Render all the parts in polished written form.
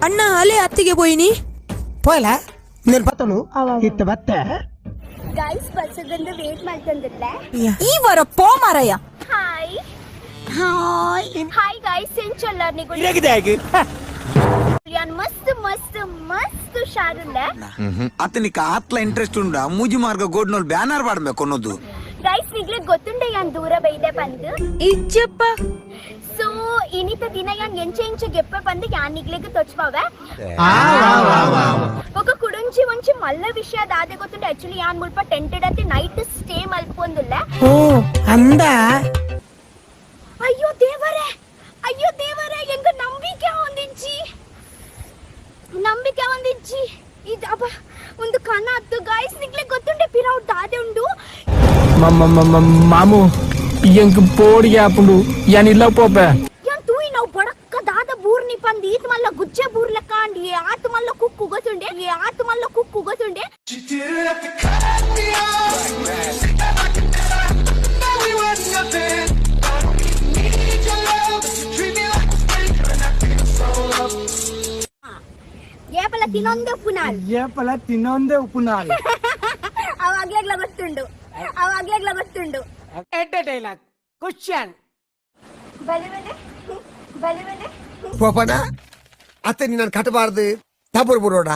ಅಣ್ಣ ಅಲೆ ಅತ್ತಿಗೆ ಪೋಯಿನಿ ಪೋಯಲ నేను ಬತ್ತನು ಇತ್ತ ಬತ್ತೆ ಗೈಸ್ ಬಸ್ಸದಂದು ವೇಟ್ ಮಾಡ್ತಂದಿಲ್ಲ. ಈ ವರ ಪೋ ಮಾರಯ್ಯ. ಹಾಯ್ ಹಾಯ್ ಹಾಯ್ ಗೈಸ್, ಎಂಚೊಲ್ಲಾರ್ ನಿಗುಲ್? ಯಾನ್ ಮಸ್ತ್ ಮಸ್ತ್ ಮಸ್ತ್ ಹುಷಾರುಲ್ಲ. అతనికి ఆత్ల ఇంట్రెస్ట్ ఉండా మూజి మార్గ గోడ్నోల్ బ్యానర్ వాడమే కొనొద్దు. ಗೈಸ್, ನಿಗ್ಲೆ ಗೊತ್ತುಂಡೆ ಯಾನ್ ದೂರ ಬೈದೆ ಬಂದು. ಇಜ್ಜಪ್ಪ. ಸೊ ಇನಿತ ದಿನ ಯಾನ್ ಎಂಚೆ ಎಂಚೆ ಗೆಪ್ಪೆ ಬಂದು ಯಾನ್ ನಿಗ್ಲೆಗ್ ತೊಚ್ಪಾವೆ. ఒక ಕುಡುಂಚಿ ಒಂಚಿ ಮಲ್ಲ ವಿಷಯ ದಾದೆ ಗೊತ್ತುಂಡೆ? ಆಕ್ಚುಲಿ ಯಾನ್ ಮುಲ್ಪ ಟೆಂಟೆಡ್ ಅತ್ತೆ ನೈಟ್ ಸ್ಟೇ ಮಲ್ಪೊಂದುಲ್ಲ. ಓ ಅಂದ. ಅಯ್ಯೋ ದೇವರೇ, ಅಯ್ಯೋ ದೇವರೇ, ಎಂಗ ನಂಬಿಕೆ ಒಂದಿಜ್ಜಿ, ನಂಬಿಕೆ ಒಂದಿಜ್ಜಿ. ಇದು ಅಬ್ಬ ಒಂದು ಕನ ಅತ್ತು. ಗಾಯ್ಸ್, ನಿಗ್ಲೆ ಗೊತ್ತುಂಡೆ ಪಿರೌಟ್ ದಾದೆ ಉಂಡು? ಮಾಮು ಎಂಕ್ ಪೋಡಿಗೆ ಆಪುಂಡು, ಯಾನ್ ಇಲ್ಲ ಪೋಪೆ. ಯಾನ್ ತೂಯಿ ನಾವು ಬಡಕ್ಕ ದಾದ ಬೂರ್ನಿ ಪಂದ್ ಈತ್ ಮಲ್ಲ ಗುಜ್ಜೆ ಬೂರ್ಲ ಕಾಂಡಿ ಆತ್ ಮಲ್ಲ ಕುಕ್ಕು ಗೊತ್ತುಂಡೆ, ಆತ್ ಮಲ್ಲ ಕುಕ್ಕು ಗೊತ್ತುಂಡೆ. ಏಪಲ ತಿನ್ನೊಂದೇ ಪುನಾಲ್. ಏಪಲ ತಿನ್ನೊಂದೇ ಉಪುನಾಲ್. ಅವಾಗ್ಲಾಗ್ಲ ಗೊತ್ತುಂಡು, ಅವಾಗ್ಲಾಗ್ಲ ಗೊತ್ತುಂಡು. ಎಡ್ಡೆ ಡೈಲಾಗ್ ಕ್ವಶನ್. ಬಲೆ ಬಲೆ ಬಲೆ ಬಲೆ. ಪೋಪನ ಅತ್ತೆ ನಿನ್ನ ಕಟ್ಟಬಾರ್ದು ತಬುರ್ ಬುರೋಡ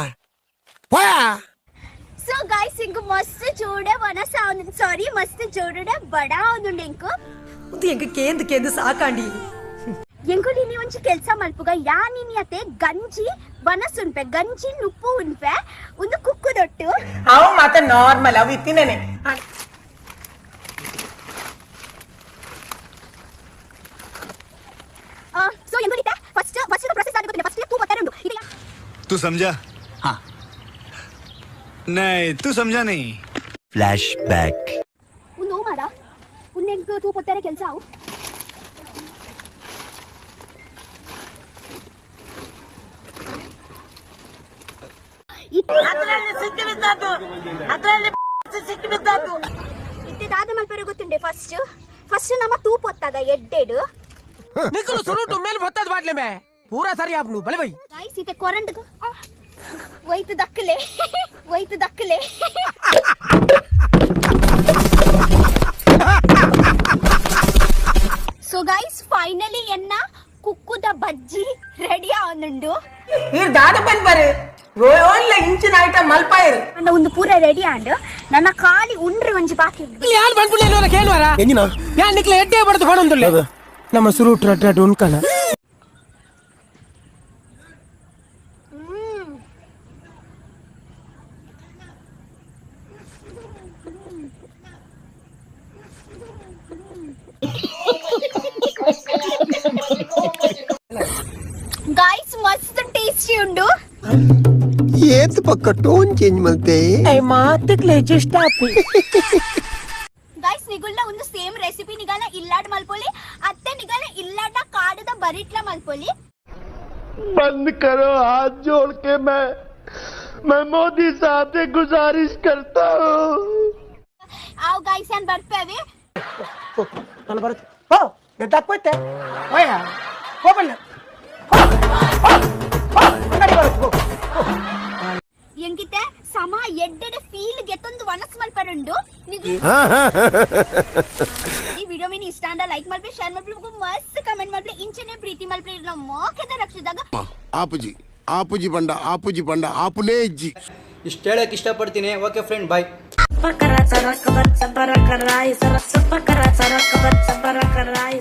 ಪೋಯಾ. ಸೊ ಗೈಸ್, ಇಂಕು ಮಸ್ತ್ ಜೋಡೆ ವನಸ, ಸಾರಿ, ಮಸ್ತ್ ಜೋಡೆ ಬಡ ಒಂದುಂಡು ಇಂಕು. ಎಂಕ ಕೇಂದ್ ಕೇಂದ್ ಸಾಕಾಂಡಿ. ಎಂಕುಲು ಇನಿ ಒಂಜಿ ಕೆಲಸ ಮಲ್ಪುಗ. ಯಾನಿನಿ ಅತೆ ಗಂಜಿ ವನಸ್ ಉನ್ಪೆ, ಗಂಜಿ ನುಪ್ಪು ಉನ್ಪೆ, ಒಂದು ಕುಕ್ಕು ದೊಟ್ಟು. ಅವು ಮಾತ ನಾರ್ಮಲ್, ಅವು ಇತ್ತಿನೇನೆ. ಸೊ ಎಂಕುಲಿತೆ ಫಸ್ಟ್ ಫಸ್ಟ್ ಪ್ರೊಸೆಸ್ ಆದ ಫಸ್ಟ್ ತೂ ಬತ್ತಾರೆ ಉಂಡು ಇದು. तू समझा? हाँ, नहीं, तू समझा नहीं. Flash back. ಒಂದು ಮಾರ ಒಂದು ಎಂಕ್ ತೂ ಪೊತ್ತಾರೆ ಕೆಲಸ ಅವು. ಇತ್ತೆ ದಾದ ಮಲ್ಪರೆ ಗೊತ್ತುಂಡೆ? ಫಸ್ಟ್ ಫಸ್ಟ್ ನಮ್ಮ ತೂ ಪೊತ್ತಾಗ ಎಡ್ಡೆಡು. ನಿಕ್ಕಲು ಸುರುಟು ಮೇಲೆ ಬತ್ತದ ಬಾಟ್ಲೆ ಮೇ ಪೂರಾ ಸರಿ ಆಪುಂಡು ಬಲೆ ಬೈ. ಗೈಸ್, ಇತ್ತೆ ಕೊರಂಡ್ ಒಯ್ತು ದಕ್ಕಲೆ, ಒಯ್ತು ದಕ್ಕಲೆ. ಸೊ ಗೈಸ್, ಫೈನಲಿ ಎನ್ನ ಕುಕ್ಕುದ ಬಜ್ಜಿ ರೆಡಿ ಆವೊಂದುಂಡು. ನೀರು ದಾದ ಬಂದ್ ಬರು ಓನ್ಲ ಇಂಚಿನ ಐಟಮ್ ಮಲ್ಪಾಯರು. ನನ್ನ ಒಂದು ಪೂರ ರೆಡಿ ಆಂಡ್ ನನ್ನ ಖಾಲಿ ಉಂಡ್ರಿ ಒಂಜಿ ಬಾಕಿ ಉಂಡು. ಯಾನ್ ಬಂದ್ಬಿಡ್ಲಿ ಕೇಳುವಾರ? ಎಂಜಿನ? ಯಾನ್ ನಿಕ್ಲೆ ಎಡ್ಡೆ ಬಡ್ದು ಪಣೊಂದುಲ್ಲೆ, ನಮ್ಮ ಸುರುಟು ರಡ್ಡು ರಡ್ಡು ಉಣ್ಕಣ. ಗೈಸ್, ಮಸ್ತ್ ಟೇಸ್ಟಿ ಉಂಡು. ಏತ್ ಪಕ್ಕ ಟೋನ್ ಚೇಂಜ್ ಮಲ್ತೆ. ಮಾತಕ್ಲೆ ಜಸ್ಟ್ ಆಪಿ. ಗೈಸ್, ನಿಗುಲ್ನ ಒಂದು ಸೇಮ್ ರೆಸಿಪಿ ನಿಗಲ ಇಲ್ಲಾಡ್ ಮಲ್ಪೊಲಿ, ಅತ್ತೆ ನಿಗಲ ಇಲ್ಲಾಡ ಕಾಡದ ಬರಿಟ್ಲ ಮಲ್ಪೊಲಿ. बंद करो, हाथ जोड़ के मैं मैं मोदी साहब से गुजारिश करता हूँ. ಆವ್ ಗೈಸ್, ಏನ್ ಬರ್ಪೇವೆ. ನಾನು ಬರುತ್ತೆ ಹೋ ಎದ್ದಾಕ್ ಹೋಯ್ತೆ ಹೋಯ ಹೋಗಲ್ಲ ಅಂಗಡಿ ಬರುತ್ತೆ ಹೋ. ಎಂಕಿತೆ ಸಮ ಎಡ್ಡೆಡೆ ಫೀಲ್ ಗೆತ್ತೊಂದು ವನಸ್ ಮಲ್ಪರುಂಡು. ಈ ವಿಡಿಯೋ ಮೀನ್ ಇಷ್ಟ ಅಂದ ಲೈಕ್ ಮಲ್ಪಿ, ಶೇರ್ ಮಲ್ಪಿ, ಮಸ್ತ್ ಕಮೆಂಟ್ ಮಲ್ಪಿ. ಇಂಚನೆ ಪ್ರೀತಿ ಮಲ್ಪಿ ನಮ್ಮ ಮೋಕದ ರಕ್ಷಿದಾಗ. ಆಪುಜಿ ಆಪುಜಿ ಬಂಡ ಆಪುಜಿ ಬಂಡ ಆಪುನೇ ಇಜ್ಜಿ. ಇಷ್ಟು ಹೇಳಕ್ಕೆ ಇಷ್ಟಪಡ್ತೀನಿ. Okay friend, bye. Bakara, saraka, batsa, baraka, rai, sarasa, bakara, saraka, batsa, baraka, rai.